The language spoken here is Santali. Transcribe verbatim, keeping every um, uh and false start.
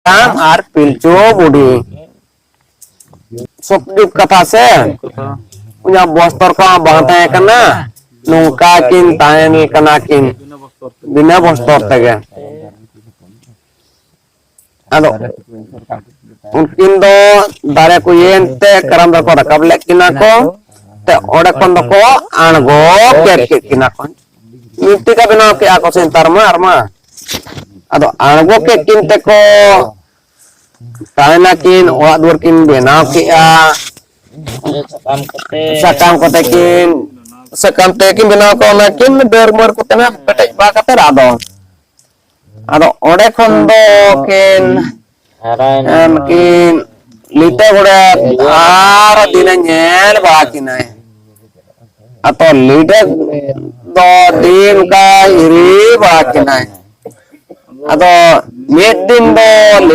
ᱦᱟᱲᱟᱢ ᱟᱨ ᱯᱤᱞᱪᱩ ᱵᱩᱰᱷᱤ᱾ ᱥᱚᱠ ᱡᱩᱜᱽ ᱠᱟᱛᱷᱟ ᱥᱮ? ᱚᱱᱟ ᱵᱚᱥᱛᱚᱨ ᱠᱚ ᱵᱟᱝ ᱛᱟᱦᱮᱸ ᱠᱟᱱᱟ᱾ ᱱᱚᱝᱠᱟ ᱠᱤᱱ ᱛᱟᱦᱮᱱ ᱠᱟᱱᱟ ᱠᱤᱱ ᱵᱤᱱᱟᱹ ᱵᱚᱥᱛᱚᱨ ᱛᱮᱜᱮ᱾ ᱟᱫᱚ ᱩᱱᱠᱤᱱ ᱫᱚ ᱫᱟᱨᱮ ᱠᱚ ᱤᱭᱟᱹᱭᱮᱱ ᱛᱮ ᱠᱟᱨᱟᱢ ᱫᱟᱨᱮ ᱠᱚ ᱨᱟᱠᱟᱵ ᱞᱮᱫ ᱠᱤᱱᱟ ᱠᱚ, ᱛᱮ ᱚᱸᱰᱮ ᱠᱷᱚᱱ ᱫᱚᱠᱚ ᱟᱬᱜᱚ ᱠᱮᱫ ᱠᱮᱫ ᱠᱤᱱᱟ ᱠᱚ᱾ ᱢᱤᱫ ᱴᱷᱤᱠᱟ ᱵᱮᱱᱟᱣ ᱠᱮᱜᱼᱟ ᱠᱚ ᱥᱮ ᱱᱮᱛᱟᱨ ᱢᱟ, ᱟᱨ ᱢᱟ᱾ ᱟᱫᱚ ᱟᱬᱜᱚ ᱠᱮᱫ ᱠᱤᱱ ᱛᱮᱠᱚ ᱛᱟᱦᱮᱱᱟ ᱠᱤᱱ, ᱚᱲᱟᱜ ᱫᱩᱣᱟᱹᱨ ᱠᱤᱱ ᱵᱮᱱᱟᱣ ᱠᱮᱜᱼᱟ᱾ ᱥᱟᱠᱟᱢ ᱠᱚᱛᱮ᱾ ᱥᱟᱠᱟᱢ ᱠᱚᱛᱮ ᱠᱤᱱ, ᱥᱟᱠᱟᱢ ᱛᱮ ᱠᱤᱱ ᱵᱮᱱᱟᱣ ᱠᱚᱜᱼᱟ, ᱚᱱᱟ ᱠᱤᱱ ᱰᱟᱹᱨ ᱢᱟᱹᱨ ᱠᱚᱛᱮ ᱱᱟᱜ ᱯᱮᱴᱮᱡ ᱵᱟᱲᱟ ᱠᱟᱛᱮ ᱟᱫᱚ, ᱟᱫᱚ ᱚᱸᱰᱮ ᱠᱷᱚᱱ ᱫᱚ ᱠᱤᱱ ᱦᱟᱨᱟᱭᱮᱱᱟ᱾ ᱮᱢ ᱠᱤᱱ ᱞᱤᱴᱟᱹ ᱜᱚᱰᱮᱛ ᱟᱨ ᱫᱤᱱᱮ ᱧᱮᱞ ᱵᱟᱲᱟ ᱠᱤᱱᱟᱭ᱾ ᱟᱫᱚ ᱞᱤᱴᱟᱹ ᱫᱚ ᱫᱤᱱ ᱚᱱᱠᱟ ᱦᱤᱨᱤ ᱵᱟᱲᱟ ᱠᱤᱱᱟᱭ᱾ ᱟᱫᱚ ᱢᱤᱫ ᱫᱤᱱ ᱫᱚ